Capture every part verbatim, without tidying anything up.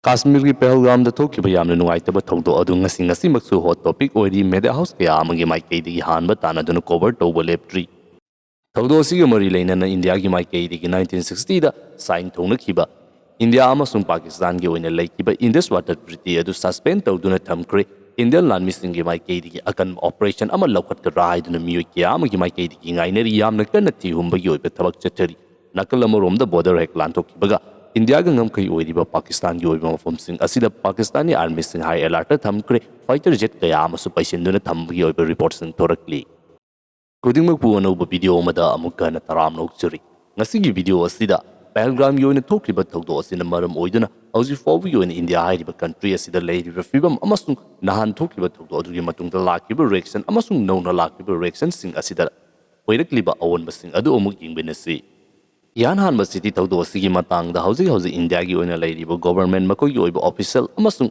ꯀꯥꯁꯃꯤꯔꯒꯤ ꯄꯍꯜꯒꯥꯝꯗ ꯊꯣꯛꯈꯤꯕ ꯌꯥꯝꯅ ꯅꯨꯡꯉꯥꯏꯇꯕ ꯊꯧꯗꯣꯛ ꯑꯗꯨ ꯉꯁꯤ, ꯉꯁꯤꯃꯛꯁꯨ ꯍꯣꯠ ꯇꯣꯄꯤꯛ ꯑꯣꯏꯔꯤ꯫ ꯃꯦꯗꯤꯌꯥ ꯍꯥꯎꯁ ꯀꯌꯥ ꯑꯃꯒꯤ ꯃꯥꯏꯀꯩꯗꯒꯤ ꯍꯥꯟꯕ ꯇꯥꯟꯅꯗꯨꯅ ꯀꯣꯚꯔ ꯇꯧꯕ ꯂꯦꯞꯇ꯭ꯔꯤ꯫ ꯊꯧꯗꯣꯛ ꯑꯁꯤꯒ ꯃꯔꯤ ꯂꯩꯅꯅ ꯏꯟꯗꯤꯌꯥꯒꯤ ꯃꯥꯏꯀꯩꯗꯒꯤ ꯅꯥꯏꯟꯇꯤꯟ ꯁꯤꯛꯁꯇꯤꯗ ꯁꯥꯏꯟ ꯇꯧꯅꯈꯤꯕ ꯏꯟꯗꯤꯌꯥ ꯑꯃꯁꯨꯡ ꯄꯥꯀꯤꯁꯇꯥꯟꯒꯤ ꯑꯣꯏꯅ ꯂꯩꯈꯤꯕ ꯏꯟꯗꯁ ꯋꯥꯇꯔ ꯇ꯭ꯔꯤꯇꯤ ꯑꯗꯨ ꯁꯁꯄꯦꯟ ꯇꯧꯗꯨꯅ ꯊꯝꯈ꯭ꯔꯦ꯫ ꯏꯟꯗꯤꯌꯟ ꯂꯥꯟꯃꯤꯁꯤꯡꯒꯤ ꯃꯥꯏꯀꯩꯗꯒꯤ ꯑꯀꯟꯕ ꯑꯣꯄꯔꯦꯁꯟ ꯑꯃ ꯂꯧꯈꯠꯀꯗ꯭ꯔꯥ ꯍꯥꯏꯗꯨꯅ ꯃꯤꯑꯣꯏ ꯀꯌꯥ ꯑꯃꯒꯤ ꯃꯥꯏꯀꯩꯗꯒꯤ ꯉꯥꯏꯅꯔꯤ꯫ ꯌꯥꯝꯅ ꯀꯟꯅ ꯊꯤꯍꯨꯝꯕꯒꯤ ꯑꯣꯏꯕ ꯊꯕꯛ ꯆꯠꯊꯔꯤ꯫ ꯅꯥꯀꯜ ꯑꯃꯔꯣꯝꯗ ꯕꯣꯔꯗꯔ ꯍꯦꯛ ꯂꯥꯟꯊꯣꯛꯈꯤꯕꯒ ꯏꯟꯗꯤꯌꯥꯒ ꯉꯝꯈꯩ ꯑꯣꯏꯔꯤꯕ ꯄꯥꯀꯤꯁꯇꯥꯟꯒꯤ ꯑꯣꯏꯕ ꯃꯐꯝꯁꯤꯡ ꯑꯁꯤꯗ ꯄꯥꯀꯤꯁꯇꯥꯅꯤ ꯑꯥꯔꯃꯤꯁꯤꯡ ꯍꯥꯏ ꯑꯦꯂꯔꯠꯇ ꯊꯝꯈ꯭ꯔꯦ꯫ ꯐꯥꯏꯇꯔ ꯖꯦꯠ ꯀꯌꯥ ꯑꯃꯁꯨ ꯄꯩꯁꯤꯟꯗꯨꯅ ꯊꯝꯕꯒꯤ ꯑꯣꯏꯕ ꯔꯤꯄꯣꯔꯠꯁꯤꯡ ꯊꯣꯔꯛꯂꯤ꯫ ꯈꯨꯗꯤꯡꯃꯛꯄꯨ ꯑꯅꯧꯕ ꯚꯤꯗꯤꯑꯣ ꯑꯃꯗ ꯑꯃꯨꯛꯀ ꯍꯟꯅ ꯇꯔꯥꯝꯅ ꯑꯣꯛꯆꯔꯤ꯫ ꯉꯁꯤꯒꯤ ꯚꯤꯗꯤꯑꯣ ꯑꯁꯤꯗ ꯄꯍꯜꯒꯥꯝꯒꯤ ꯑꯣꯏꯅ ꯊꯣꯛꯈꯤꯕ ꯊꯧꯗꯣꯛ ꯑꯁꯤꯅ ꯃꯔꯝ ꯑꯣꯏꯗꯨꯅ ꯍꯧꯖꯤꯛ ꯐꯥꯎꯕꯒꯤ ꯑꯣꯏꯅ ꯏꯟꯗꯤꯌꯥ ꯍꯥꯏꯔꯤꯕ ꯀꯟꯇ꯭ꯔꯤ ꯑꯁꯤꯗ ꯂꯩꯔꯤꯕ ꯐꯤꯕꯝ ꯑꯃꯁꯨꯡ ꯅꯍꯥꯟ ꯊꯣꯛꯈꯤꯕ ꯊꯧꯗꯣꯛ ꯑꯗꯨꯒꯤ ꯃꯇꯨꯡꯗ ꯂꯥꯛꯈꯤꯕ ꯔꯤꯑꯦꯛꯁꯟ ꯑꯃꯁꯨꯡ ꯅꯧꯅ ꯂꯥꯛꯈꯤꯕ ꯔꯤꯑꯦꯛꯁꯟꯁꯤꯡ ꯑꯁꯤꯗ ꯑꯣꯏꯔꯛꯂꯤꯕ ꯑꯑꯣꯟꯕꯁꯤꯡ ꯑꯗꯨ ꯑꯃꯨꯛ ꯌꯦꯡꯃꯤꯟꯅꯁꯤ꯫ ꯏꯍꯥꯟ ꯍꯥꯟꯕꯁꯤꯗꯤ ꯊꯧꯗꯣꯛ ꯑꯁꯤꯒꯤ ꯃꯇꯥꯡꯗ ꯍꯧꯖꯤꯛ ꯍꯧꯖꯤꯛ ꯏꯟꯗꯤꯌꯥꯒꯤ ꯑꯣꯏꯅ ꯂꯩꯔꯤꯕ ꯒꯣꯚꯔꯟꯃꯦꯟꯠ, ꯃꯈꯣꯏꯒꯤ ꯑꯣꯏꯕ ꯑꯣꯐꯤꯁꯤꯌꯦꯜ ꯑꯃꯁꯨꯡ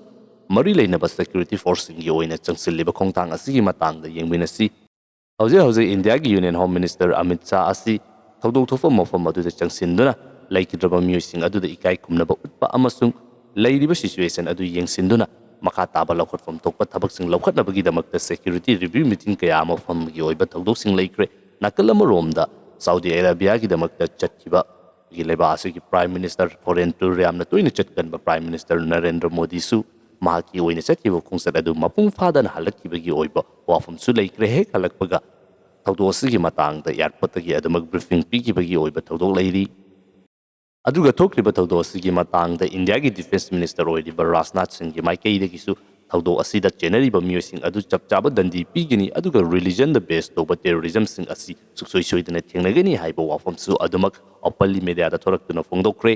ꯃꯔꯤ ꯂꯩꯅꯕ ꯁꯦꯀ꯭ꯌꯨꯔꯤꯇꯤ ꯐꯣꯔꯁꯁꯤꯡꯒꯤ ꯑꯣꯏꯅ ꯆꯪꯁꯤꯜꯂꯤꯕ ꯈꯣꯡꯊꯥꯡ ꯑꯁꯤꯒꯤ ꯃꯇꯥꯡꯗ ꯌꯦꯡꯃꯤꯟꯅꯁꯤ꯫ ꯍꯧꯖꯤꯛ ꯍꯧꯖꯤꯛ ꯏꯟꯗꯤꯌꯥꯒꯤ union home minister Amit Shah ꯑꯁꯤ ꯊꯧꯗꯣꯛ ꯊꯣꯛꯄ ꯃꯐꯝ ꯑꯗꯨꯗ ꯆꯪꯁꯤꯟꯗꯨꯅ ꯂꯩꯈꯤꯗ꯭ꯔꯕ ꯃꯤꯑꯣꯏꯁꯤꯡ ꯑꯗꯨꯗ ꯏꯀꯥꯏ ꯈꯨꯝꯅꯕ ꯎꯠꯄ ꯑꯃꯁꯨꯡ ꯂꯩꯔꯤꯕ ꯁꯤꯆꯨꯋꯦꯁꯟ ꯑꯗꯨ ꯌꯦꯡꯁꯤꯟꯗꯨꯅ ꯃꯈꯥ ꯇꯥꯕ ꯂꯧꯈꯠꯐꯝ ꯊꯣꯛꯄ ꯊꯕꯛꯁꯤꯡ ꯂꯧꯈꯠꯅꯕꯒꯤꯗꯃꯛꯇ ꯁꯦꯀ꯭ꯌꯨꯔꯤꯇꯤ ꯔꯤꯚ꯭ꯌꯨ ꯃꯤꯇꯤꯡ ꯀꯌꯥ ꯑꯃ ꯐꯝꯕꯒꯤ ꯑꯣꯏꯕ ꯊꯧꯗꯣꯛꯁꯤꯡ ꯂꯩꯈ꯭ꯔꯦ꯫ ꯅꯥꯀꯜ ꯑꯃꯔꯣꯝꯗ ꯁꯥꯎꯗꯤ ꯑꯔꯥꯕꯤꯌꯥꯒꯤꯗꯃꯛꯇ ꯆꯠꯈꯤꯕ ꯑꯩꯈꯣꯏꯒꯤ ꯂꯩꯕꯥꯛ ꯑꯁꯤꯒꯤ ꯄ꯭ꯔꯥꯏꯝ ꯃꯤꯅꯤꯁꯇꯔ, ꯐꯣꯔꯦꯟ ꯇꯨꯔ ꯌꯥꯝꯅ ꯇꯣꯏꯅ ꯆꯠꯀꯟꯕ ꯄ꯭ꯔꯥꯏꯝ ꯃꯤꯅꯤꯁꯇꯔ ꯅꯔꯦꯟꯗ꯭ꯔ ꯃꯣꯗꯤꯁꯨ ꯃꯍꯥꯛꯀꯤ ꯑꯣꯏꯅ ꯆꯠꯈꯤꯕ ꯈꯣꯡꯆꯠ ꯑꯗꯨ ꯃꯄꯨꯡ ꯐꯥꯗꯅ ꯍꯜꯂꯛꯈꯤꯕꯒꯤ ꯑꯣꯏꯕ ꯋꯥꯐꯝꯁꯨ ꯂꯩꯈ꯭ꯔꯦ꯫ ꯍꯦꯛ ꯍꯜꯂꯛꯄꯒ ꯊꯧꯗꯣꯛ ꯑꯁꯤꯒꯤ ꯃꯇꯥꯡꯗ ꯑꯦꯌꯥꯔꯄꯣꯔꯠꯇꯒꯤ ꯑꯗꯨꯃꯛ ꯕ꯭ꯔꯤꯐꯤꯡ ꯄꯤꯈꯤꯕꯒꯤ ꯑꯣꯏꯕ ꯊꯧꯗꯣꯛ ꯂꯩꯔꯤ꯫ ꯑꯗꯨꯒ ꯊꯣꯛꯈ꯭ꯔꯤꯕ ꯊꯧꯗꯣꯛ ꯑꯁꯤꯒꯤ ꯃꯇꯥꯡꯗ ꯏꯟꯗꯤꯌꯥꯒꯤ ꯗꯤꯐꯦꯟꯁ ꯃꯤꯅꯤꯁꯇꯔ ꯑꯣꯏꯔꯤꯕ ꯔꯥꯖꯅꯥꯊ ꯁꯤꯡꯒꯤ ꯃꯥꯏꯀꯩꯗꯒꯤꯁꯨ ꯊꯧꯗꯣꯛ ꯑꯁꯤꯗ ꯆꯦꯟꯅꯔꯤꯕ ꯃꯤꯑꯣꯏꯁꯤꯡ ꯑꯗꯨ ꯆꯞ ꯆꯥꯕ ꯗꯟꯗꯤ ꯄꯤꯒꯅꯤ, ꯑꯗꯨꯒ ꯔꯤꯂꯤꯖꯟꯗ ꯕꯦꯁ ꯇꯧꯕ ꯇꯦꯔꯣꯔꯤꯖꯝꯁꯤꯡ ꯑꯁꯤ ꯁꯨꯡꯁꯣꯏ ꯁꯣꯏꯗꯅ ꯊꯦꯡꯅꯒꯅꯤ ꯍꯥꯏꯕ ꯋꯥꯐꯝꯁꯨ ꯑꯗꯨꯃꯛ ꯑꯣꯄꯟꯂꯤ ꯃꯦꯗꯤꯌꯥꯗ ꯊꯣꯔꯛꯇꯨꯅ ꯐꯣꯡꯗꯣꯛꯈ꯭ꯔꯦ꯫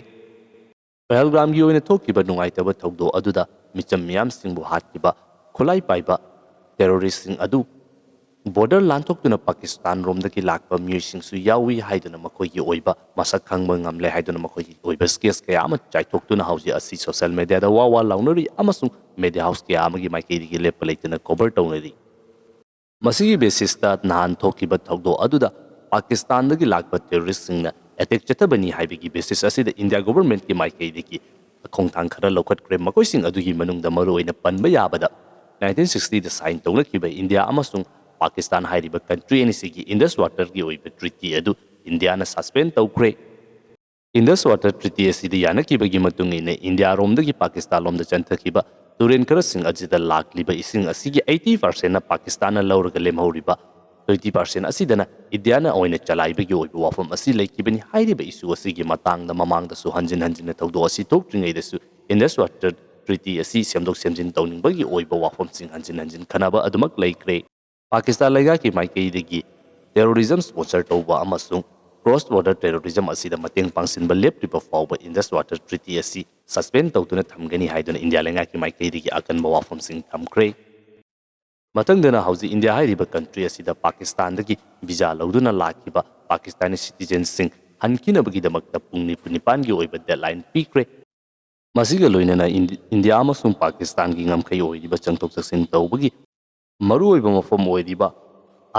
ꯄꯍꯜꯒꯥꯝꯒꯤ ꯑꯣꯏꯅ ꯊꯣꯛꯈꯤꯕ ꯅꯨꯡꯉꯥꯏꯇꯕ ꯊꯧꯗꯣꯛ ꯑꯗꯨꯗ ꯃꯤꯆꯝ ꯃꯤꯌꯥꯝꯁꯤꯡꯕꯨ ꯍꯥꯠꯈꯤꯕ ꯈꯨꯠꯂꯥꯏ ꯄꯥꯏꯕ ꯇꯦꯔꯣꯔꯤꯁꯁꯤꯡ ꯑꯗꯨ ꯕꯣꯔꯗꯔ ꯂꯥꯟꯊꯣꯛꯇꯨꯅ ꯄꯥꯀꯤꯁꯇꯥꯟ ꯔꯣꯝꯗꯒꯤ ꯂꯥꯛꯄ ꯃꯤꯑꯣꯏꯁꯤꯡꯁꯨ ꯌꯥꯎꯏ ꯍꯥꯏꯗꯨꯅ ꯃꯈꯣꯏꯒꯤ ꯑꯣꯏꯕ ꯃꯁꯛ ꯈꯪꯕ ꯉꯝꯂꯦ ꯍꯥꯏꯗꯨꯅ ꯃꯈꯣꯏꯒꯤ ꯑꯣꯏꯕ ꯁ꯭ꯀꯦꯠꯁ ꯀꯌꯥ ꯑꯃ ꯆꯥꯏꯊꯣꯛꯇꯨꯅ ꯍꯧꯖꯤꯛ ꯑꯁꯤ ꯁꯣꯁꯤꯌꯦꯜ ꯃꯦꯗꯤꯌꯥꯗ ꯋꯥ ꯋꯥ ꯂꯥꯎꯅꯔꯤ ꯑꯃꯁꯨꯡ ꯃꯦꯗꯤꯌꯥ ꯍꯥꯎꯁ ꯀꯌꯥ ꯑꯃꯒꯤ ꯃꯥꯏꯀꯩꯗꯒꯤ ꯂꯦꯞꯄ ꯂꯩꯇꯅ ꯀꯣꯚꯔ ꯇꯧꯅꯔꯤ꯫ ꯃꯁꯤꯒꯤ ꯕꯦꯁꯤꯁꯇ ꯅꯍꯥꯟ ꯊꯣꯛꯈꯤꯕ ꯊꯧꯗꯣꯛ ꯑꯗꯨꯗ ꯄꯥꯀꯤꯁꯇꯥꯟꯗꯒꯤ ꯂꯥꯛꯄ ꯇꯦꯔꯣꯔꯤꯁꯁꯤꯡꯅ ꯑꯦꯇꯦꯛ ꯆꯠꯊꯕꯅꯤ ꯍꯥꯏꯕꯒꯤ ꯕꯦꯁꯤꯁ ꯑꯁꯤꯗ ꯏꯟꯗꯤꯌꯥ ꯒꯣꯚꯔꯟꯃꯦꯟꯠꯀꯤ ꯃꯥꯏꯀꯩꯗꯒꯤ ꯈꯣꯡꯊꯥꯡ ꯈꯔ ꯂꯧꯈꯠꯈ꯭ꯔꯦ꯫ ꯃꯈꯣꯏꯁꯤꯡ ꯑꯗꯨꯒꯤ ꯃꯅꯨꯡꯗ ꯃꯔꯨꯑꯣꯏꯅ ꯄꯟꯕ ꯌꯥꯕꯗ, ꯅꯥꯏꯟꯇꯤꯟ ꯁꯤꯛꯁꯇꯤꯗ ꯁꯥꯏꯟ ꯇꯧꯅꯈꯤꯕ ꯏꯟꯗꯤꯌꯥ ꯑꯃꯁꯨꯡ ꯄꯥꯀꯤꯁꯇꯥꯟ ꯍꯥꯏꯔꯤꯕ ꯀꯟꯇ꯭ꯔꯤ ꯑꯅꯤꯁꯤꯒꯤ ꯏꯟꯗꯁ ꯋꯥꯇꯔꯒꯤ ꯑꯣꯏꯕ ꯇ꯭ꯔꯤꯇꯤ ꯑꯗꯨ ꯏꯟꯗꯤꯌꯥꯅ ꯁꯁꯄꯦꯟ ꯇꯧꯈ꯭ꯔꯦ꯫ ꯏꯟꯗꯁ ꯋꯥꯇꯔ ꯇ꯭ꯔꯤꯇꯤ ꯑꯁꯤꯗ ꯌꯥꯅꯈꯤꯕꯒꯤ ꯃꯇꯨꯡ ꯏꯟꯅ ꯏꯟꯗꯤꯌꯥꯔꯣꯝꯗꯒꯤ ꯄꯥꯀꯤꯁꯇꯥꯟꯂꯣꯝꯗ ꯆꯦꯟꯊꯈꯤꯕ ꯇꯨꯔꯦꯜ ꯈꯔꯁꯤꯡ ꯑꯁꯤꯗ ꯂꯥꯛꯂꯤꯕ ꯏꯁꯤꯡ ꯑꯁꯤꯒꯤ ꯑꯩꯠꯇꯤ ꯄꯥꯔꯁꯦꯟꯅ ꯄꯥꯀꯤꯁꯇꯥꯟꯅ ꯂꯧꯔꯒ ꯂꯦꯝꯍꯧꯔꯤꯕ ꯇ꯭ꯋꯦꯟꯇꯤ ꯄꯥꯔꯁꯦꯟ ꯑꯁꯤꯗꯅ ꯏꯟꯗꯤꯌꯥꯅ ꯑꯣꯏꯅ ꯆꯂꯥꯏꯕꯒꯤ ꯑꯣꯏꯕ ꯋꯥꯐꯝ ꯑꯁꯤ ꯂꯩꯈꯤꯕꯅꯤ꯫ ꯍꯥꯏꯔꯤꯕ ꯏꯁꯨ ꯑꯁꯤꯒꯤ ꯃꯇꯥꯡꯗ ꯃꯃꯥꯡꯗꯁꯨ ꯍꯟꯖꯤꯟ ꯍꯟꯖꯤꯟꯅ ꯊꯧꯗꯣꯛ ꯑꯁꯤ ꯊꯣꯛꯇ꯭ꯔꯤꯉꯩꯗꯁꯨ ꯏꯟꯗꯁ ꯋꯥꯇꯔ ꯇ꯭ꯔꯤꯇꯤ ꯑꯁꯤ ꯁꯦꯝꯗꯣꯛ ꯁꯦꯝꯖꯤꯟ ꯇꯧꯅꯤꯡꯕꯒꯤ ꯑꯣꯏꯕ ꯋꯥꯐꯝꯁꯤꯡ ꯍꯟꯖꯤꯟ ꯍꯟꯖꯤꯟ ꯈꯟꯅꯕ ꯑꯗꯨꯃꯛ ꯂꯩꯈ꯭ꯔꯦ꯫ ꯄꯥꯀꯤꯁꯇꯥꯟ ꯂꯩꯉꯥꯛꯀꯤ ꯃꯥꯏꯀꯩꯗꯒꯤ ꯇꯦꯔꯣꯔꯤꯖꯝ ꯁ꯭ꯄꯣꯟꯁꯔ ꯇꯧꯕ ꯑꯃꯁꯨꯡ ꯀ꯭ꯔꯣꯁ ꯕꯣꯔꯗꯔ ꯇꯦꯔꯣꯔꯤꯖꯝ ꯑꯁꯤꯗ ꯃꯇꯦꯡ ꯄꯥꯡꯁꯤꯟꯕ ꯂꯦꯞꯇ꯭ꯔꯤꯕ ꯐꯥꯎꯕ ꯏꯟꯗꯁ ꯋꯥꯇꯔ ꯇ꯭ꯔꯤꯇꯤ ꯑꯁꯤ ꯁꯁꯄꯦꯟ ꯇꯧꯗꯨꯅ ꯊꯝꯒꯅꯤ ꯍꯥꯏꯗꯨꯅ ꯏꯟꯗꯤꯌꯥ ꯂꯩꯉꯥꯛꯀꯤ ꯃꯥꯏꯀꯩꯗꯒꯤ ꯑꯀꯟꯕ ꯋꯥꯐꯝꯁꯤꯡ ꯊꯝꯈ꯭ꯔꯦ꯫ ꯃꯊꯪꯗꯅ ꯍꯧꯖꯤꯛ ꯏꯟꯗꯤꯌꯥ ꯍꯥꯏꯔꯤꯕ ꯀꯟꯇ꯭ꯔꯤ ꯑꯁꯤꯗ ꯄꯥꯀꯤꯁꯇꯥꯟꯗꯒꯤ ꯚꯤꯖꯥ ꯂꯧꯗꯨꯅ ꯂꯥꯛꯈꯤꯕ ꯄꯥꯀꯤꯁꯇꯥꯅꯤ ꯁꯤꯇꯤꯖꯦꯟꯁꯤꯡ ꯍꯟꯈꯤꯅꯕꯒꯤꯗꯃꯛꯇ ꯄꯨꯡ ꯅꯤꯐꯨ ꯅꯤꯄꯥꯟꯒꯤ ꯑꯣꯏꯕ ꯗꯦꯗꯂꯥꯏꯟ ꯄꯤꯈ꯭ꯔꯦ꯫ ꯃꯁꯤꯒ ꯂꯣꯏꯅꯅ ꯏꯟꯗꯤ-, ꯏꯟꯗꯤꯌꯥ ꯑꯃꯁꯨꯡ ꯄꯥꯀꯤꯁꯇꯥꯟꯒꯤ ꯉꯝꯈꯩ ꯑꯣꯏꯔꯤꯕ ꯆꯪꯊꯣꯛ ꯆꯠꯁꯤꯟ ꯇꯧꯕꯒꯤ ꯃꯔꯨꯑꯣꯏꯕ ꯃꯐꯝ ꯑꯣꯏꯔꯤꯕ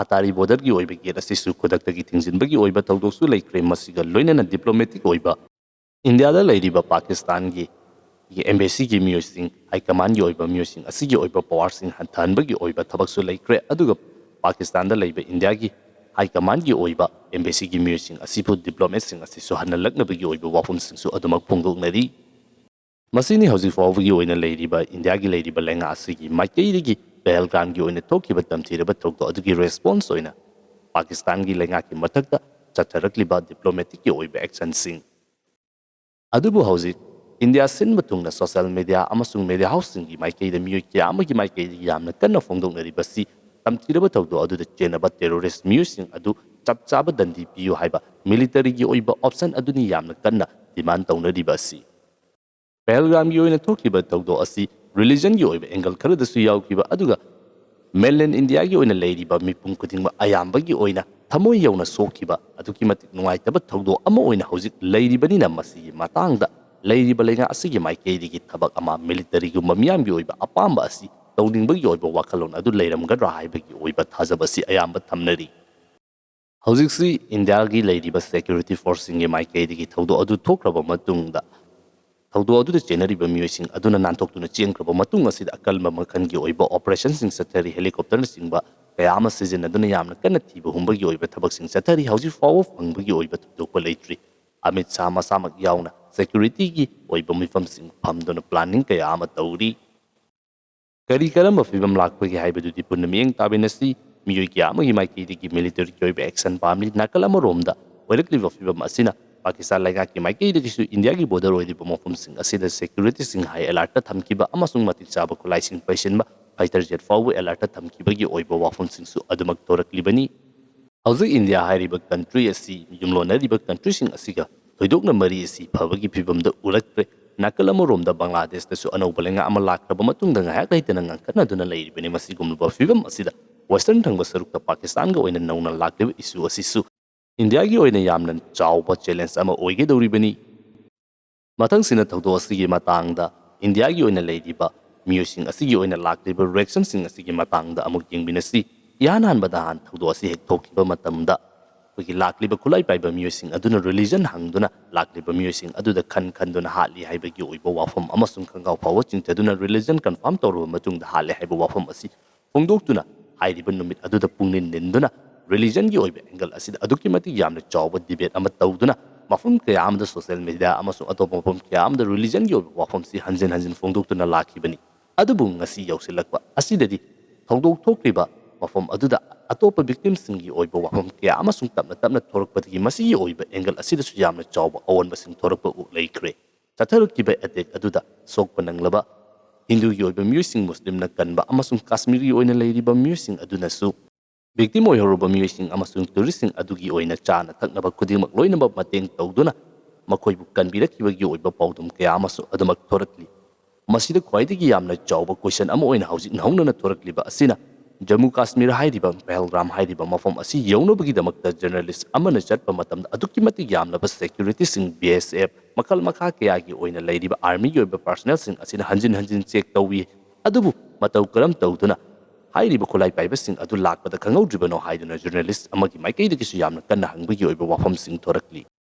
ꯑꯇꯥꯔꯤ ꯕꯣꯔꯗꯔꯒꯤ ꯑꯣꯏꯕ ꯒꯦꯠ ꯑꯁꯤꯁꯨ ꯈꯨꯗꯛꯇꯒꯤ ꯊꯤꯡꯖꯤꯟꯕꯒꯤ ꯑꯣꯏꯕ ꯊꯧꯗꯣꯛꯁꯨ ꯂꯩꯈ꯭ꯔꯦ꯫ ꯃꯁꯤꯒ ꯂꯣꯏꯅꯅ ꯗꯤꯄ꯭ꯂꯣꯃꯦꯇꯤꯛ ꯑꯣꯏꯕ ꯏꯟꯗꯤꯌꯥꯗ ꯂꯩꯔꯤꯕ ꯄꯥꯀꯤꯁꯇꯥꯟꯒꯤ ꯑꯦꯝꯕꯦꯁꯤꯒꯤ ꯃꯤꯑꯣꯏꯁꯤꯡ, ꯍꯥꯏ ꯀꯃꯥꯟꯒꯤ ꯑꯣꯏꯕ ꯃꯤꯑꯣꯏꯁꯤꯡ ꯑꯁꯤꯒꯤ ꯑꯣꯏꯕ ꯄꯋꯥꯔꯁꯤꯡ ꯍꯟꯊꯍꯟꯕꯒꯤ ꯑꯣꯏꯕ ꯊꯕꯛꯁꯨ ꯂꯩꯈ꯭ꯔꯦ꯫ ꯑꯗꯨꯒ ꯄꯥꯀꯤꯁꯇꯥꯟꯗ ꯂꯩꯕ ꯏꯟꯗꯤꯌꯥꯒꯤ ꯍꯥꯏ ꯀꯃꯥꯟꯒꯤ ꯑꯣꯏꯕ ꯑꯦꯝꯕꯦꯁꯤꯒꯤ ꯃꯤꯑꯣꯏꯁꯤꯡ ꯑꯁꯤꯕꯨ ꯗꯤꯄ꯭ꯂꯣꯃꯦꯠꯁꯤꯡ ꯑꯁꯤꯁꯨ ꯍꯟꯅꯂꯛꯅꯕꯒꯤ ꯑꯣꯏꯕ ꯋꯥꯐꯝꯁꯤꯡꯁꯨ ꯑꯗꯨꯃꯛ ꯐꯣꯡꯗꯣꯛꯅꯔꯤ꯫ ꯃꯁꯤꯅꯤ ꯍꯧꯖꯤꯛ ꯐꯥꯎꯕꯒꯤ ꯑꯣꯏꯅ ꯂꯩꯔꯤꯕ ꯏꯟꯗꯤꯌꯥꯒꯤ ꯂꯩꯔꯤꯕ ꯂꯩꯉꯥꯛ ꯑꯁꯤꯒꯤ ꯃꯥꯏꯀꯩꯗꯒꯤ ꯄꯍꯜꯒꯥꯝꯒꯤ ꯑꯣꯏꯅ ꯊꯣꯛꯈꯤꯕ ꯇꯝꯊꯤꯔꯕ ꯊꯧꯗꯣꯛ ꯑꯗꯨꯒꯤ ꯔꯦꯁꯄꯣꯟꯁ ꯑꯣꯏꯅ ꯄꯥꯀꯤꯁꯇꯥꯟꯒꯤ ꯂꯩꯉꯥꯛꯀꯤ ꯃꯊꯛꯇ ꯆꯠꯊꯔꯛꯂꯤꯕ ꯗꯤꯄ꯭ꯂꯣꯃꯦꯇꯤꯛꯀꯤ ꯑꯣꯏꯕ ꯑꯦꯛꯁꯟꯁꯤꯡ꯫ ꯑꯗꯨꯕꯨ ꯍꯧꯖꯤꯛ ꯏꯟꯗꯤꯌꯥ ꯁꯤꯟꯕ ꯊꯨꯡꯅ ꯁꯣꯁꯤꯌꯦꯜ ꯃꯤꯗꯤꯌꯥ ꯑꯃꯁꯨꯡ ꯃꯤꯗꯤꯌꯥ ꯍꯥꯎꯁꯁꯤꯡꯒꯤ ꯃꯥꯏꯀꯩꯗ ꯃꯤꯑꯣꯏ ꯀꯌꯥ ꯑꯃꯒꯤ ꯃꯥꯏꯀꯩꯗꯒꯤ ꯌꯥꯝꯅ ꯀꯟꯅ ꯐꯣꯡꯗꯣꯛꯅꯔꯤꯕꯁꯤ ꯇꯝꯊꯤꯔꯕ ꯊꯧꯗꯣꯛ ꯑꯗꯨꯗ ꯆꯦꯟꯅꯕ ꯇꯦꯔꯣꯔꯤꯁ꯭ꯠ ꯃꯤꯑꯣꯏꯁꯤꯡ ꯑꯗꯨ ꯆꯞ ꯆꯥꯕ ꯗꯟꯗꯤ ꯄꯤꯌꯨ ꯍꯥꯏꯕ ꯃꯤꯂꯤꯇꯔꯤꯒꯤ ꯑꯣꯏꯕ ꯑꯣꯞꯁꯟ ꯑꯗꯨꯅꯤ ꯌꯥꯝꯅ ꯀꯟꯅ ꯗꯤꯃꯥꯟ ꯇꯧꯅꯔꯤꯕ ꯑꯁꯤ꯫ ꯄꯍꯜꯒꯥꯝꯒꯤ ꯑꯣꯏꯅ ꯊꯣꯛꯈꯤꯕ ꯊꯧꯗꯣꯛ ꯑꯁꯤ ꯔꯤꯂꯤꯖꯟꯒꯤ ꯑꯣꯏꯕ ꯑꯦꯡꯒꯜ ꯈꯔꯗꯁꯨ ꯌꯥꯎꯈꯤꯕ, ꯑꯗꯨꯒ ꯃꯦꯟꯂꯦꯟ ꯏꯟꯗꯤꯌꯥꯒꯤ ꯑꯣꯏꯅ ꯂꯩꯔꯤꯕ ꯃꯤꯄꯨꯝ ꯈꯨꯗꯤꯡꯃꯛ ꯑꯌꯥꯝꯕꯒꯤ ꯑꯣꯏꯅ ꯊꯃꯣꯏ ꯌꯧꯅ ꯁꯣꯛꯈꯤꯕ ꯑꯗꯨꯛꯀꯤ ꯃꯇꯤꯛ ꯅꯨꯡꯉꯥꯏꯇꯕ ꯊꯧꯗꯣꯛ ꯑꯃ ꯑꯣꯏꯅ ꯍꯧꯖꯤꯛ ꯂꯩꯔꯤꯕꯅꯤꯅ, ꯃꯁꯤꯒꯤ ꯃꯇꯥꯡꯗ ꯂꯩꯔꯤꯕ ꯂꯩꯉꯥꯛ ꯑꯁꯤꯒꯤ ꯃꯥꯏꯀꯩꯗꯒꯤ ꯊꯕꯛ ꯑꯃ, ꯃꯤꯂꯤꯇꯔꯤꯒꯨꯝꯕ ꯃꯤꯌꯥꯝꯒꯤ ꯑꯣꯏꯕ ꯑꯄꯥꯝꯕ ꯑꯁꯤ ꯇꯧꯅꯤꯡꯕꯒꯤ ꯑꯣꯏꯕ ꯋꯥꯈꯜꯂꯣꯟ ꯑꯗꯨ ꯂꯩꯔꯝꯒꯗ꯭ꯔꯥ ꯍꯥꯏꯕꯒꯤ ꯑꯣꯏꯕ ꯊꯥꯖꯕ ꯑꯁꯤ ꯑꯌꯥꯝꯕ ꯊꯝꯅꯔꯤ꯫ ꯍꯧꯖꯤꯛꯁꯤ ꯏꯟꯗꯤꯌꯥꯒꯤ ꯂꯩꯔꯤꯕ ꯁꯦꯀ꯭ꯌꯨꯔꯤꯇꯤ ꯐꯣꯔꯁꯁꯤꯡꯒꯤ ꯃꯥꯏꯀꯩꯗꯒꯤ ꯊꯧꯗꯣꯛ ꯑꯗꯨ ꯊꯣꯛꯈ꯭ꯔꯕ ꯃꯇꯨꯡꯗ ꯊꯧꯗꯣꯛ ꯑꯗꯨꯗ ꯆꯦꯟꯅꯔꯤꯕ ꯃꯤꯑꯣꯏꯁꯤꯡ ꯑꯗꯨꯅ ꯅꯥꯟꯊꯣꯛꯇꯨꯅ ꯆꯦꯟꯈ꯭ꯔꯕ ꯃꯇꯨꯡ ꯑꯁꯤꯗ ꯑꯀꯟꯕ ꯃꯈꯜꯒꯤ ꯑꯣꯏꯕ operationꯁꯤꯡ ꯆꯠꯊꯔꯤ꯫ Helicopterꯅꯆꯤꯡꯕ ꯀꯌꯥ ꯑꯃ ꯁꯤꯖꯤꯟꯅꯗꯨꯅ ꯌꯥꯝꯅ ꯀꯟꯅ ꯊꯤꯕ ꯍꯨꯝꯕꯒꯤ ꯑꯣꯏꯕ ꯊꯕꯛꯁꯤꯡ ꯆꯠꯊꯔꯤ꯫ ꯍꯧꯖꯤꯛ ꯐꯥꯎꯕ ꯐꯪꯕꯒꯤ ꯑꯣꯏꯕ ꯊꯣꯏꯗꯣꯛꯄ ꯂꯩꯇ꯭ꯔꯤ꯫ ꯑꯃꯤꯠ ꯁꯥꯍ ꯃꯁꯥꯃꯛ ꯌꯥꯎꯅ securityꯒꯤ ꯑꯣꯏꯕ ꯃꯤꯐꯝꯁꯤꯡ ꯐꯝꯗꯨꯅ planning ꯀꯌꯥ ꯑꯃ ꯇꯧꯔꯤ꯫ ꯀꯔꯤ ꯀꯔꯝꯕ ꯐꯤꯕꯝ ꯂꯥꯛꯄꯒꯦ ꯍꯥꯏꯕꯗꯨꯗꯤ ꯄꯨꯟꯅ ꯃꯤꯠꯌꯦꯡ ꯇꯥꯃꯤꯟꯅꯁꯤ꯫ ꯃꯤꯑꯣꯏ ꯀꯌꯥ ꯑꯃꯒꯤ ꯃꯥꯏꯀꯩꯗꯒꯤ militaryꯒꯤ ꯑꯣꯏꯕ action ꯄꯥꯝꯂꯤ꯫ ꯅꯥꯀꯜ ꯑꯃꯔꯣꯝꯗ ꯑꯣꯏꯔꯛꯂꯤꯕ ꯐꯤꯕꯝ ꯑꯁꯤꯅ ꯄꯥꯀꯤꯁꯇꯥꯟ ꯂꯩꯉꯥꯛꯀꯤ ꯃꯥꯏꯀꯩꯗꯒꯤꯁꯨ ꯏꯟꯗꯤꯌꯥꯒꯤ border ꯑꯣꯏꯔꯤꯕ ꯃꯐꯝꯁꯤꯡ ꯑꯁꯤꯗ securityꯁꯤꯡ high alertꯇ ꯊꯝꯈꯤꯕ ꯑꯃꯁꯨꯡ ꯃꯇꯤꯛ ꯆꯥꯕ ꯈꯨꯠꯂꯥꯏꯁꯤꯡ ꯄꯩꯁꯤꯟꯕ fighter jet ꯐꯥꯎꯕ alertꯇ ꯊꯝꯈꯤꯕꯒꯤ ꯑꯣꯏꯕ ꯋꯥꯐꯝꯁꯤꯡꯁꯨ ꯑꯗꯨꯃꯛ ꯊꯣꯔꯛꯂꯤꯕꯅꯤ꯫ ꯍꯧꯖꯤꯛ ꯏꯟꯗꯤꯌꯥ ꯍꯥꯏꯔꯤꯕ country ꯑꯁꯤ ꯌꯨꯝꯂꯣꯟꯅꯔꯤꯕ countryꯁꯤꯡ ꯑꯁꯤꯒ ꯊꯣꯏꯗꯣꯛꯅ ꯃꯔꯤ ꯑꯁꯤ ꯐꯕꯒꯤ ꯐꯤꯕꯝꯗ ꯎꯔꯛꯇ꯭ꯔꯦ꯫ ꯅꯥꯀꯜ ꯑꯃꯔꯣꯝꯗ ꯕꯪꯒ꯭ꯂꯥꯗꯦꯁꯇꯁꯨ ꯑꯅꯧꯕ ꯂꯩꯉꯥꯛ ꯑꯃ ꯂꯥꯛꯈ꯭ꯔꯕ ꯃꯇꯨꯡꯗ ꯉꯥꯏꯍꯥꯛ ꯂꯩꯇꯅ ꯉꯥꯡꯈꯠꯅꯗꯨꯅ ꯂꯩꯔꯤꯕꯅꯤ꯫ ꯃꯁꯤꯒꯨꯝꯂꯕ ꯐꯤꯕꯝ ꯑꯁꯤꯗ western ꯊꯪꯕ ꯁꯔꯨꯛꯇ ꯄꯥꯀꯤꯁꯇꯥꯟꯒ ꯑꯣꯏꯅ ꯅꯧꯅ ꯂꯥꯛꯂꯤꯕ issue ꯑꯁꯤꯁꯨ ꯏꯟꯗꯤꯌꯥꯒꯤ ꯑꯣꯏꯅ ꯌꯥꯝꯅ ꯆꯥꯎꯕ challenge ꯑꯃ ꯑꯣꯏꯒꯗꯧꯔꯤꯕꯅꯤ꯫ ꯃꯊꯪꯁꯤꯅ ꯊꯧꯗꯣꯛ ꯑꯁꯤꯒꯤ ꯃꯇꯥꯡꯗ ꯏꯟꯗꯤꯌꯥꯒꯤ ꯑꯣꯏꯅ ꯂꯩꯔꯤꯕ ꯃꯤꯑꯣꯏꯁꯤꯡ ꯑꯁꯤꯒꯤ ꯑꯣꯏꯅ ꯂꯥꯛꯂꯤꯕ reactionꯁꯤꯡ ꯑꯁꯤꯒꯤ ꯃꯇꯥꯡꯗ ꯑꯃꯨꯛ ꯌꯦꯡꯃꯤꯟꯅꯁꯤ꯫ ꯏꯍꯥꯟ ꯍꯥꯟꯕꯗ ꯍꯥꯟ ꯊꯧꯗꯣꯛ ꯑꯁꯤ ꯍꯦꯛ ꯊꯣꯛꯈꯤꯕ ꯃꯇꯝꯗ ꯑꯩꯈꯣꯏꯒꯤ ꯂꯥꯛꯂꯤꯕ ꯈꯨꯠꯂꯥꯏ ꯄꯥꯏꯕ ꯃꯤꯑꯣꯏꯁꯤꯡ ꯑꯗꯨꯅ religion ꯍꯪꯗꯨꯅ ꯂꯥꯛꯂꯤꯕ ꯃꯤꯑꯣꯏꯁꯤꯡ ꯑꯗꯨꯗ ꯈꯟ ꯈꯟꯗꯨꯅ ꯍꯥꯠꯂꯤ ꯍꯥꯏꯕꯒꯤ ꯑꯣꯏꯕ ꯋꯥꯐꯝ ꯑꯃꯁꯨꯡ ꯈꯣꯡꯒ꯭ꯔꯥꯎ ꯐꯥꯎꯕ ꯆꯤꯡꯊꯗꯨꯅ religion confirm ꯇꯧꯔꯕ ꯃꯇꯨꯡꯗ ꯍꯥꯠꯂꯦ ꯍꯥꯏꯕ ꯋꯥꯐꯝ ꯑꯁꯤ ꯐꯣꯡꯗꯣꯛꯇꯨꯅ ꯍꯥꯏꯔꯤꯕ ꯅꯨꯃꯤꯠ ꯑꯗꯨꯗ ꯄꯨꯛꯅꯤꯡ ꯅꯤꯟꯗꯨꯅ religionꯒꯤ ꯑꯣꯏꯕ angle ꯑꯁꯤꯗ ꯑꯗꯨꯛꯀꯤ ꯃꯇꯤꯛ ꯌꯥꯝꯅ ꯆꯥꯎꯕ debate ꯑꯃ ꯇꯧꯗꯨꯅ ꯃꯐꯝ ꯀꯌꯥ ꯑꯃꯗ social media ꯑꯃꯁꯨꯡ ꯑꯇꯣꯞꯄ ꯃꯐꯝ ꯀꯌꯥ ꯑꯃꯗ religionꯒꯤ ꯑꯣꯏꯕ ꯋꯥꯐꯝꯁꯤ ꯍꯟꯖꯤꯟ ꯍꯟꯖꯤꯟ ꯐꯣꯡꯗꯣꯛꯇꯨꯅ ꯂꯥꯛꯈꯤꯕꯅꯤ꯫ ꯑꯗꯨꯕꯨ ꯉꯁꯤ ꯌꯧꯁꯤꯜꯂꯛꯄ ꯑꯁꯤꯗꯗꯤ ꯊꯧꯗꯣꯛ ꯊꯣꯛꯈ꯭ꯔꯤꯕ ꯃꯐꯝ ꯑꯗꯨꯗ ꯑꯇꯣꯞꯄ victimꯁꯤꯡꯒꯤ ꯑꯣꯏꯕ ꯋꯥꯐꯝ ꯀꯌꯥ ꯑꯃꯁꯨꯡ ꯇꯞꯅ ꯇꯞꯅ ꯊꯣꯔꯛꯄꯗꯒꯤ ꯃꯁꯤꯒꯤ ꯑꯣꯏꯕ angle ꯑꯁꯤꯗꯁꯨ ꯌꯥꯝꯅ ꯆꯥꯎꯕ ꯑꯑꯣꯟꯕꯁꯤꯡ ꯊꯣꯔꯛꯄ ꯎ-, ꯂꯩꯈ꯭ꯔꯦ꯫ ꯆꯠꯊꯔꯛꯈꯤꯕ attack ꯑꯗꯨꯗ ꯁꯣꯛꯄ ꯅꯪꯂꯕ ꯍꯤꯟꯗꯨꯒꯤ ꯑꯣꯏꯕ ꯃꯤꯑꯣꯏꯁꯤꯡ, ꯃꯨꯁꯂꯤꯝꯅ ꯀꯟꯕ ꯑꯃꯁꯨꯡ ꯀꯥꯁꯃꯤꯔꯒꯤ ꯑꯣꯏꯅ ꯂꯩꯔꯤꯕ ꯃꯤꯑꯣꯏꯁꯤꯡ ꯑꯗꯨꯅꯁꯨ victim ꯑꯣꯏꯍꯧꯔꯕ ꯃꯤꯑꯣꯏꯁꯤꯡ ꯑꯃꯁꯨꯡ touristꯁꯤꯡ ꯑꯗꯨꯒꯤ ꯑꯣꯏꯅ ꯆꯥꯅ ꯊꯛꯅꯕ ꯈꯨꯗꯤꯡꯃꯛ ꯂꯣꯏꯅꯃꯛ ꯃꯇꯦꯡ ꯇꯧꯗꯨꯅ ꯃꯈꯣꯏꯕꯨ ꯀꯟꯕꯤꯔꯛꯈꯤꯕꯒꯤ ꯑꯣꯏꯕ ꯄꯥꯎꯗꯝ ꯀꯌꯥ ꯑꯃꯁꯨ ꯑꯗꯨꯃꯛ ꯊꯣꯔꯛꯂꯤ꯫ ꯃꯁꯤꯗ ꯈ꯭ꯋꯥꯏꯗꯒꯤ ꯌꯥꯝꯅ ꯆꯥꯎꯕ question ꯑꯃ ꯑꯣꯏꯅ ꯍꯧꯖꯤꯛ ꯅꯧꯍꯧꯅꯅ ꯊꯣꯔꯛꯂꯤꯕ ꯑꯁꯤꯅ ꯖꯝꯃꯨ ꯀꯥꯁꯃꯤꯔ ꯍꯥꯏꯔꯤꯕ ꯄꯍꯜꯒꯥꯝ ꯍꯥꯏꯔꯤꯕ ꯃꯐꯝ ꯑꯁꯤ ꯌꯧꯅꯕꯒꯤꯗꯃꯛꯇ journalist ꯑꯃꯅ ꯆꯠꯄ ꯃꯇꯝꯗ ꯑꯗꯨꯛꯀꯤ ꯃꯇꯤꯛ ꯌꯥꯝꯂꯕ securityꯁꯤꯡ, BSF, ꯃꯈꯜ ꯃꯈꯥ ꯀꯌꯥꯒꯤ ꯑꯣꯏꯅ ꯂꯩꯔꯤꯕ armyꯒꯤ ꯑꯣꯏꯕ personnelꯁꯤꯡ ꯑꯁꯤꯅ ꯍꯟꯖꯤꯟ ꯍꯟꯖꯤꯟ check ꯇꯧꯏ꯫ ꯑꯗꯨꯕꯨ ꯃꯇꯧ ꯀꯔꯝ ꯇꯧꯗꯨꯅ ꯍꯥꯏꯔꯤꯕ ꯈꯨꯠꯂꯥꯏ ꯄꯥꯏꯕꯁꯤꯡ ꯑꯗꯨ ꯂꯥꯛꯄꯗ ꯈꯪꯍꯧꯗ꯭ꯔꯤꯕꯅꯣ ꯍꯥꯏꯗꯨꯅ journalist ꯑꯃꯒꯤ ꯃꯥꯏꯀꯩꯗꯒꯤꯁꯨ ꯌꯥꯝꯅ ꯀꯟꯅ ꯍꯪꯕꯒꯤ ꯑꯣꯏꯕ ꯋꯥꯐꯝꯁꯤꯡ ꯊꯣꯔꯛꯂꯤ꯫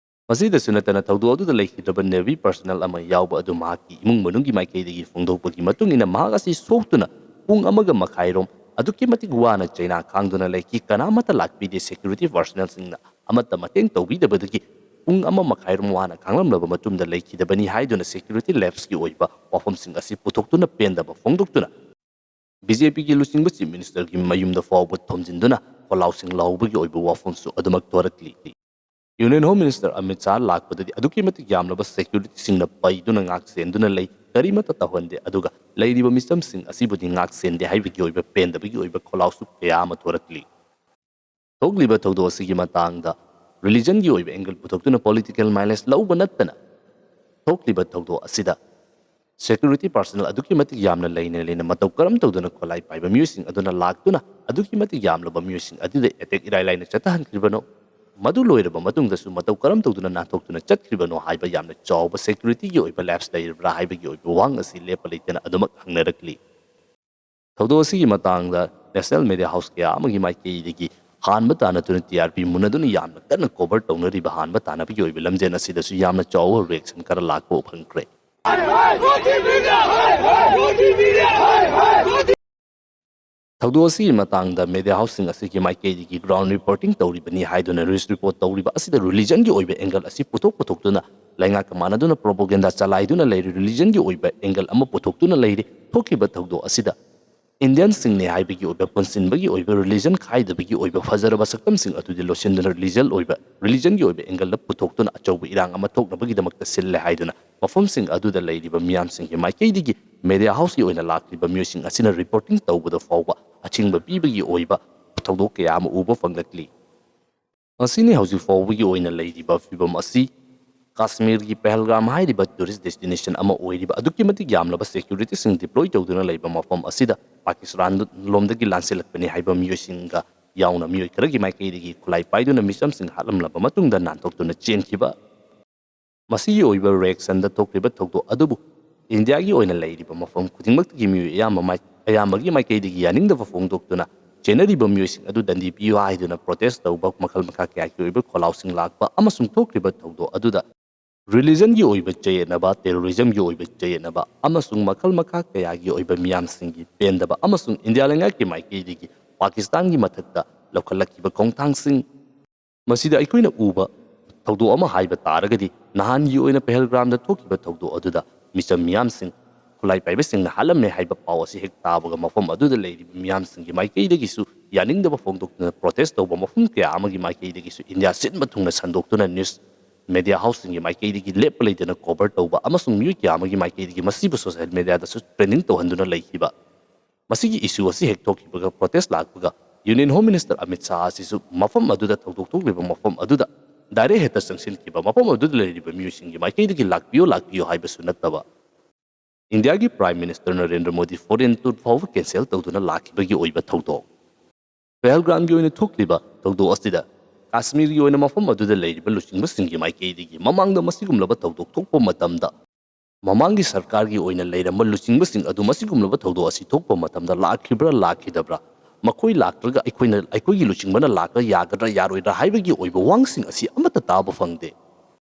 ꯃꯁꯤꯗꯁꯨ ꯅꯠꯇꯅ, ꯊꯧꯗꯣꯛ ꯑꯗꯨꯗ ꯂꯩꯈꯤꯗ꯭ꯔꯕ ꯅꯦꯚꯤ ꯄꯔꯁꯅꯦꯜ ꯑꯃ ꯌꯥꯎꯕ ꯑꯗꯨ ꯃꯍꯥꯛꯀꯤ ꯏꯃꯨꯡ ꯃꯅꯨꯡꯒꯤ ꯃꯥꯏꯀꯩꯗꯒꯤ ꯐꯣꯡꯗꯣꯛꯄꯒꯤ ꯃꯇꯨꯡ ꯏꯟꯅ, ꯃꯍꯥꯛ ꯑꯁꯤ ꯁꯣꯛꯇꯨꯅ ꯄꯨꯡ ꯑꯃꯒ ꯃꯈꯥꯏꯔꯣꯝ ꯑꯗꯨꯛꯀꯤ ꯃꯇꯤꯛ ꯋꯥꯅ ꯆꯩꯅꯥ ꯈꯥꯡꯗꯨꯅ ꯂꯩꯈꯤ꯫ ꯀꯅꯥꯃꯠꯇ ꯂꯥꯛꯄꯤꯗꯦ꯫ ꯁꯦꯀ꯭ꯌꯨꯔꯤꯇꯤ ꯄꯔꯁꯅꯦꯜꯁꯤꯡꯅ ꯑꯃꯠꯇ ꯃꯇꯦꯡ ꯇꯧꯕꯤꯗꯕꯗꯒꯤ ꯄꯨꯡ ꯑꯃ ꯃꯈꯥꯏꯔꯣꯝ ꯋꯥꯅ ꯈꯥꯡꯂꯝꯂꯕ ꯃꯇꯨꯡꯗ ꯂꯩꯈꯤꯗꯕꯅꯤ ꯍꯥꯏꯗꯨꯅ ꯁꯦꯀ꯭ꯌꯨꯔꯤꯇꯤ ꯂꯦꯞꯁꯀꯤ ꯑꯣꯏꯕ ꯋꯥꯐꯝꯁꯤꯡ ꯑꯁꯤ ꯄꯨꯊꯣꯛꯇꯨꯅ ꯄꯦꯟꯗꯕ ꯐꯣꯡꯗꯣꯛꯇꯨꯅ ꯕꯤ ꯖꯦ ꯄꯤꯒꯤ ꯂꯨꯆꯤꯡꯕ ꯆꯤꯐ ꯃꯤꯅꯤꯁꯇꯔꯒꯤ ꯃꯌꯨꯝꯗ ꯐꯥꯎꯕ ꯊꯣꯝꯖꯤꯟꯗꯨꯅ ꯈꯣꯜꯂꯥꯎꯁꯤꯡ ꯂꯥꯎꯕꯒꯤ ꯑꯣꯏꯕ ꯋꯥꯐꯝꯁꯨ ꯑꯗꯨꯃꯛ ꯊꯣꯔꯛꯂꯤ꯫ Union home minister Amit Shah ꯂꯥꯛꯄꯗꯗꯤ ꯑꯗꯨꯛꯀꯤ ꯃꯇꯤꯛ ꯌꯥꯝꯂꯕ ꯁꯦꯀ꯭ꯌꯨꯔꯤꯇꯤꯁꯤꯡꯅ ꯄꯩꯗꯨꯅ ꯉꯥꯛ ꯁꯦꯟꯗꯨꯅ ꯂꯩ, ꯀꯔꯤꯃꯠꯇ ꯇꯧꯍꯟꯗꯦ, ꯑꯗꯨꯒ ꯂꯩꯔꯤꯕ ꯃꯤꯆꯝꯁꯤꯡ ꯑꯁꯤꯕꯨꯗꯤ ꯉꯥꯛ ꯁꯦꯟꯗꯦ ꯍꯥꯏꯕꯒꯤ ꯑꯣꯏꯕ ꯄꯦꯟꯗꯕꯒꯤ ꯑꯣꯏꯕ ꯈꯣꯜꯂꯥꯎꯁꯨ ꯀꯌꯥ ꯑꯃ ꯊꯣꯔꯛꯂꯤ꯫ ꯊꯣꯛꯂꯤꯕ ꯊꯧꯗꯣꯛ ꯑꯁꯤꯒꯤ ꯃꯇꯥꯡꯗ ꯔꯤꯂꯤꯖꯟꯒꯤ ꯑꯣꯏꯕ ꯑꯦꯡꯒꯜ ꯄꯨꯊꯣꯛꯇꯨꯅ ꯄꯣꯂꯤꯇꯤꯀꯦꯜ ꯃꯥꯏꯂꯦꯖ ꯂꯧꯕ ꯅꯠꯇꯅ, ꯊꯣꯛꯂꯤꯕ ꯊꯧꯗꯣꯛ ꯑꯁꯤꯗ ꯁꯦꯀ꯭ꯌꯨꯔꯤꯇꯤ ꯄꯥꯔꯁꯅꯦꯜ ꯑꯗꯨꯛꯀꯤ ꯃꯇꯤꯛ ꯌꯥꯝꯅ ꯂꯩꯅ ꯂꯩꯅ ꯃꯇꯧ ꯀꯔꯝ ꯇꯧꯗꯨꯅ ꯈꯣꯂꯥꯏ ꯄꯥꯏꯕ ꯃꯤꯑꯣꯏꯁꯤꯡ ꯑꯗꯨꯅ ꯂꯥꯛꯇꯨꯅ ꯑꯗꯨꯛꯀꯤ ꯃꯇꯤꯛ ꯌꯥꯝꯂꯕ ꯃꯤꯑꯣꯏꯁꯤꯡ ꯑꯗꯨꯗ ꯑꯦꯇꯦꯛ ꯏꯔꯥꯏ ꯂꯥꯏꯅ ꯆꯠꯊꯍꯟꯈ꯭ꯔꯤꯕꯅꯣ? ꯃꯗꯨ ꯂꯣꯏꯔꯕ ꯃꯇꯨꯡꯗꯁꯨ ꯃꯇꯧ ꯀꯔꯝ ꯇꯧꯗꯨꯅ ꯅꯥꯟꯊꯣꯛꯇꯨꯅ ꯆꯠꯈ꯭ꯔꯤꯕꯅꯣ ꯍꯥꯏꯕ ꯌꯥꯝꯅ ꯆꯥꯎꯕ ꯁꯦꯀ꯭ꯌꯨꯔꯤꯇꯤꯒꯤ ꯑꯣꯏꯕ ꯂꯦꯞꯁ ꯂꯩꯔꯤꯕ꯭ꯔꯥ ꯍꯥꯏꯕꯒꯤ ꯑꯣꯏꯕ ꯋꯥꯍꯪ ꯑꯁꯤ ꯂꯦꯞꯄ ꯂꯩꯇꯅ ꯑꯗꯨꯃꯛ ꯍꯪꯅꯔꯛꯂꯤ꯫ ꯊꯧꯗꯣꯛ ꯑꯁꯤꯒꯤ ꯃꯇꯥꯡꯗ ꯅꯦꯁꯅꯦꯜ ꯃꯦꯗꯤꯌꯥ ꯍꯥꯎꯁ ꯀꯌꯥ ꯑꯃꯒꯤ ꯃꯥꯏꯀꯩꯗꯒꯤ ꯍꯥꯟꯕ ꯇꯥꯟꯅꯗꯨꯅ ꯇꯤ ꯑꯥꯔ ꯄꯤ ꯃꯨꯟꯅꯗꯨꯅ ꯌꯥꯝꯅ ꯀꯟꯅ ꯀꯣꯚꯔ ꯇꯧꯅꯔꯤꯕ ꯍꯥꯟꯕ ꯇꯥꯟꯅꯕꯒꯤ ꯑꯣꯏꯕ ꯂꯝꯖꯦꯜ ꯑꯁꯤꯗꯁꯨ ꯌꯥꯝꯅ ꯆꯥꯎꯕ ꯔꯤꯌꯦꯛꯁꯟ ꯈꯔ ꯂꯥꯛꯄ ꯐꯪꯈ꯭ꯔꯦ꯫ ꯊꯧꯗꯣꯛ ꯑꯁꯤꯒꯤ ꯃꯇꯥꯡꯗ ꯃꯦꯗꯤꯌꯥ ꯍꯥꯎꯁꯁꯤꯡ ꯑꯁꯤꯒꯤ ꯃꯥꯏꯀꯩꯗꯒꯤ ꯒ꯭ꯔꯥꯎꯟ ꯔꯤꯄꯣꯔꯇꯤꯡ ꯇꯧꯔꯤꯕꯅꯤ ꯍꯥꯏꯗꯨꯅ ꯔꯤꯁ ꯔꯤꯄꯣꯔꯠ ꯇꯧꯔꯤꯕ ꯑꯁꯤꯗ ꯔꯤꯂꯤꯖꯟꯒꯤ ꯑꯣꯏꯕ ꯑꯦꯡꯒꯜ ꯑꯁꯤ ꯄꯨꯊꯣꯛ ꯄꯨꯊꯣꯛꯇꯨꯅ ꯂꯩꯉꯥꯛꯀ ꯃꯥꯟꯅꯗꯨꯅ ꯄ꯭ꯔꯣꯄꯣꯒꯦꯟꯗꯥ ꯆꯂꯥꯏꯗꯨꯅ ꯂꯩꯔꯤ꯫ ꯔꯤꯂꯤꯖꯟꯒꯤ ꯑꯣꯏꯕ ꯑꯦꯡꯒꯜ ꯑꯃ ꯄꯨꯊꯣꯛꯇꯨꯅ ꯂꯩꯔꯤ꯫ ꯊꯣꯛꯈꯤꯕ ꯊꯧꯗꯣꯛ ꯑꯁꯤꯗ ꯏꯟꯗꯤꯌꯟꯁꯤꯡꯅꯤ ꯍꯥꯏꯕꯒꯤ ꯑꯣꯏꯕ, ꯄꯨꯟꯁꯤꯟꯕꯒꯤ ꯑꯣꯏꯕ, ꯔꯤꯂꯤꯖꯟ ꯈꯥꯏꯗꯕꯒꯤ ꯑꯣꯏꯕ ꯐꯖꯔꯕ ꯁꯛꯇꯝꯁꯤꯡ ꯑꯗꯨꯗꯤ ꯂꯣꯠꯁꯤꯟꯗꯨꯅ ꯔꯤꯂꯤꯖꯟ ꯑꯣꯏꯕ, ꯔꯤꯂꯤꯖꯟꯒꯤ ꯑꯣꯏꯕ ꯑꯦꯡꯒꯜꯗ ꯄꯨꯊꯣꯛꯇꯨꯅ ꯑꯆꯧꯕ ꯏꯔꯥꯡ ꯑꯃ ꯊꯣꯛꯅꯕꯒꯤꯗꯃꯛꯇ ꯁꯤꯜꯂꯦ ꯍꯥꯏꯗꯨꯅ ꯃꯐꯝꯁꯤꯡ ꯑꯗꯨꯗ ꯂꯩꯔꯤꯕ ꯃꯤꯌꯥꯝꯁꯤꯡꯒꯤ ꯃꯥꯏꯀꯩꯗꯒꯤ ꯃꯦꯗꯤꯌꯥ ꯍꯥꯎꯁꯀꯤ ꯑꯣꯏꯅ ꯂꯥꯛꯂꯤꯕ ꯃꯤꯑꯣꯏꯁꯤꯡ ꯑꯁꯤꯅ ꯔꯤꯄꯣꯔꯇꯤꯡ ꯇꯧꯕꯗ ꯐꯥꯎꯕ ꯑꯊꯤꯡꯕ ꯄꯤꯕꯒꯤ ꯑꯣꯏꯕ ꯊꯧꯗꯣꯛ ꯀꯌꯥ ꯑꯃ ꯎꯕ ꯐꯪꯂꯛꯂꯤ꯫ ꯃꯁꯤꯅꯤ ꯍꯧꯖꯤꯛ ꯐꯥꯎꯕꯒꯤ ꯑꯣꯏꯅ ꯂꯩꯔꯤꯕ ꯐꯤꯕꯝ ꯑꯁꯤ꯫ ꯀꯥꯁꯃꯤꯔꯒꯤ ꯄꯍꯜꯒꯥꯝ ꯍꯥꯏꯔꯤꯕ ꯇꯨꯔꯤꯁ ꯗꯦꯁꯇꯤꯅꯦꯁꯟ ꯑꯃ ꯑꯣꯏꯔꯤꯕ, ꯑꯗꯨꯛꯀꯤ ꯃꯇꯤꯛ ꯌꯥꯝꯂꯕ ꯁꯦꯀ꯭ꯌꯨꯔꯤꯇꯤꯁꯤꯡ ꯗꯤꯄ꯭ꯂꯣꯏ ꯇꯧꯗꯨꯅ ꯂꯩꯕ ꯃꯐꯝ ꯑꯁꯤꯗ ꯄꯥꯀꯤꯁꯇꯥꯟ ꯂꯣꯝꯗꯒꯤ ꯂꯥꯟꯁꯤꯜꯂꯛꯄꯅꯤ ꯍꯥꯏꯕ ꯃꯤꯑꯣꯏꯁꯤꯡꯒ ꯌꯥꯎꯅ ꯃꯤꯑꯣꯏ ꯈꯔꯒꯤ ꯃꯥꯏꯀꯩꯗꯒꯤ ꯈꯨꯠꯂꯥꯏ ꯄꯥꯏꯗꯨꯅ ꯃꯤꯆꯝꯁꯤꯡ ꯍꯥꯠꯂꯝꯂꯕ ꯃꯇꯨꯡꯗ ꯅꯥꯟꯊꯣꯛꯇꯨꯅ ꯆꯦꯟꯈꯤꯕ꯫ ꯃꯁꯤꯒꯤ ꯑꯣꯏꯕ ꯔꯤꯌꯦꯛꯁꯟꯗ ꯊꯣꯛꯈ꯭ꯔꯤꯕ ꯊꯧꯗꯣꯛ ꯑꯗꯨꯕꯨ ꯏꯟꯗꯤꯌꯥꯒꯤ ꯑꯣꯏꯅ ꯂꯩꯔꯤꯕ ꯃꯐꯝ ꯈꯨꯗꯤꯡꯃꯛꯇꯒꯤ ꯃꯤꯑꯣꯏ ꯑꯌꯥꯝꯕ ꯃꯥꯏ-, ꯑꯌꯥꯝꯕꯒꯤ ꯃꯥꯏꯀꯩꯗꯒꯤ ꯌꯥꯅꯤꯡꯗꯕ ꯐꯣꯡꯗꯣꯛꯇꯨꯅ ꯆꯦꯟꯅꯔꯤꯕ ꯃꯤꯑꯣꯏꯁꯤꯡ ꯑꯗꯨ ꯗꯟꯗꯤ ꯄꯤꯌꯨ ꯍꯥꯏꯗꯨꯅ ꯄ꯭ꯔꯣꯇꯦꯁ ꯇꯧꯕ, ꯃꯈꯜ ꯃꯈꯥ ꯀꯌꯥꯒꯤ ꯑꯣꯏꯕ ꯈꯣꯜꯂꯥꯎꯁꯤꯡ ꯂꯥꯛꯄ ꯑꯃꯁꯨꯡ ꯊꯣꯛꯈ꯭ꯔꯤꯕ ꯊꯧꯗꯣꯛ ꯑꯗꯨꯗ ꯔꯤꯂꯤꯖꯟꯒꯤ ꯑꯣꯏꯕ ꯆꯌꯦꯠꯅꯕ, ꯇꯦꯔꯣꯔꯤꯖꯝꯒꯤ ꯑꯣꯏꯕ ꯆꯌꯦꯠꯅꯕ ꯑꯃꯁꯨꯡ ꯃꯈꯜ ꯃꯈꯥ ꯀꯌꯥꯒꯤ ꯑꯣꯏꯕ ꯃꯤꯌꯥꯝꯁꯤꯡꯒꯤ ꯄꯦꯟꯗꯕ ꯑꯃꯁꯨꯡ ꯏꯟꯗꯤꯌꯥ ꯂꯩꯉꯥꯛꯀꯤ ꯃꯥꯏꯀꯩꯗꯒꯤ ꯄꯥꯀꯤꯁꯇꯥꯟꯒꯤ ꯃꯊꯛꯇ ꯂꯧꯈꯠꯂꯛꯈꯤꯕ ꯈꯣꯡꯊꯥꯡꯁꯤꯡ, ꯃꯁꯤꯗ ꯑꯩꯈꯣꯏꯅ ꯎꯕ ꯊꯧꯗꯣꯛ ꯑꯃ ꯍꯥꯏꯕ ꯇꯥꯔꯒꯗꯤ, ꯅꯍꯥꯟꯒꯤ ꯑꯣꯏꯅ ꯄꯦꯍꯜꯒ꯭ꯔꯥꯝꯗ ꯊꯣꯛꯈꯤꯕ ꯊꯧꯗꯣꯛ ꯑꯗꯨꯗ ꯃꯤꯆꯝ ꯃꯤꯌꯥꯝꯁꯤꯡ ꯈꯨꯠꯂꯥꯏ ꯄꯥꯏꯕꯁꯤꯡꯅ ꯍꯥꯠꯂꯝꯃꯦ ꯍꯥꯏꯕ ꯄꯥꯎ ꯑꯁꯤ ꯍꯦꯛ ꯇꯥꯕꯒ, ꯃꯐꯝ ꯑꯗꯨꯗ ꯂꯩꯔꯤꯕ ꯃꯤꯌꯥꯝꯁꯤꯡꯒꯤ ꯃꯥꯏꯀꯩꯗꯒꯤꯁꯨ ꯌꯥꯅꯤꯡꯗꯕ ꯐꯣꯡꯗꯣꯛꯇꯨꯅ ꯄ꯭ꯔꯣꯇꯦꯁ ꯇꯧꯕ ꯃꯐꯝ ꯀꯌꯥ ꯑꯃꯒꯤ ꯃꯥꯏꯀꯩꯗꯒꯤꯁꯨ ꯏꯟꯗꯤꯌꯥ ꯁꯤꯟꯕ ꯊꯨꯡꯅ ꯁꯟꯗꯣꯛꯇꯨꯅ ꯅ꯭ꯌꯨꯁ ꯃꯦꯗꯤꯌꯥ ꯍꯥꯎꯁꯁꯤꯡꯒꯤ ꯃꯥꯏꯀꯩꯗꯒꯤ ꯂꯦꯞꯄ ꯂꯩꯇꯅ ꯀꯣꯚꯔ ꯇꯧꯕ ꯑꯃꯁꯨꯡ ꯃꯤꯑꯣꯏ ꯀꯌꯥ ꯑꯃꯒꯤ ꯃꯥꯏꯀꯩꯗꯒꯤ ꯃꯁꯤꯕꯨ ꯁꯣꯁꯤꯌꯦꯜ ꯃꯦꯗꯤꯌꯥꯗꯁꯨ ꯇ꯭ꯔꯦꯟꯗꯤꯡ ꯇꯧꯍꯟꯗꯨꯅ ꯂꯩꯈꯤꯕ꯫ ꯃꯁꯤꯒꯤ ꯏꯁꯨ ꯑꯁꯤ ꯍꯦꯛ ꯊꯣꯛꯈꯤꯕꯒ, ꯄ꯭ꯔꯣꯇꯦꯁ ꯂꯥꯛꯄꯒ, union home minister Amit Shah ꯑꯁꯤꯁꯨ ꯃꯐꯝ ꯑꯗꯨꯗ ꯊꯧꯗꯣꯛ ꯊꯣꯛꯂꯤꯕ ꯃꯐꯝ ꯑꯗꯨꯗ ꯗꯥꯏꯔꯦꯛ ꯍꯦꯛꯇ ꯆꯪꯁꯤꯟꯈꯤꯕ, ꯃꯐꯝ ꯑꯗꯨꯗ ꯂꯩꯔꯤꯕ ꯃꯤꯑꯣꯏꯁꯤꯡꯒꯤ ꯃꯥꯏꯀꯩꯗꯒꯤ "ꯂꯥꯛꯄꯤꯌꯨ, ꯂꯥꯛꯄꯤꯌꯨ" ꯍꯥꯏꯕꯁꯨ ꯅꯠꯇꯕ꯫ ꯏꯟꯗꯤꯌꯥꯒꯤ prime minister Narendra Modi foreign tour ꯐꯥꯎꯕ ꯀꯦꯟꯁꯦꯜ ꯇꯧꯗꯨꯅ ꯂꯥꯛꯈꯤꯕꯒꯤ ꯑꯣꯏꯕ ꯊꯧꯗꯣꯛ꯫ ꯄꯦꯍꯜꯒ꯭ꯔꯥꯝꯒꯤ ꯑꯣꯏꯅ ꯊꯣꯛꯂꯤꯕ ꯊꯧꯗꯣꯛ ꯑꯁꯤꯗ ꯀꯥꯁꯃꯤꯔꯒꯤ ꯑꯣꯏꯅ ꯃꯐꯝ ꯑꯗꯨꯗ ꯂꯩꯔꯤꯕ ꯂꯨꯆꯤꯡꯕꯁꯤꯡꯒꯤ ꯃꯥꯏꯀꯩꯗꯒꯤ ꯃꯃꯥꯡꯗ ꯃꯁꯤꯒꯨꯝꯂꯕ ꯊꯧꯗꯣꯛ ꯊꯣꯛꯄ ꯃꯇꯝꯗ ꯃꯃꯥꯡꯒꯤ ꯁꯔꯀꯥꯔꯒꯤ ꯑꯣꯏꯅ ꯂꯩꯔꯝꯕ ꯂꯨꯆꯤꯡꯕꯁꯤꯡ ꯑꯗꯨ ꯃꯁꯤꯒꯨꯝꯂꯕ ꯊꯧꯗꯣꯛ ꯑꯁꯤ ꯊꯣꯛꯄ ꯃꯇꯝꯗ ꯂꯥꯛꯈꯤꯕ꯭ꯔꯥ ꯂꯥꯛꯈꯤꯗꯕ꯭ꯔꯥ, ꯃꯈꯣꯏ ꯂꯥꯛꯇ꯭ꯔꯒ ꯑꯩꯈꯣꯏꯅ, ꯑꯩꯈꯣꯏꯒꯤ ꯂꯨꯆꯤꯡꯕꯅ ꯂꯥꯛꯄ ꯌꯥꯒꯗ꯭ꯔꯥ ꯌꯥꯔꯣꯏꯗ꯭ꯔꯥ ꯍꯥꯏꯕꯒꯤ ꯑꯣꯏꯕ ꯋꯥꯍꯪꯁꯤꯡ ꯑꯁꯤ ꯑꯃꯠꯇ ꯇꯥꯕ ꯐꯪꯗꯦ꯫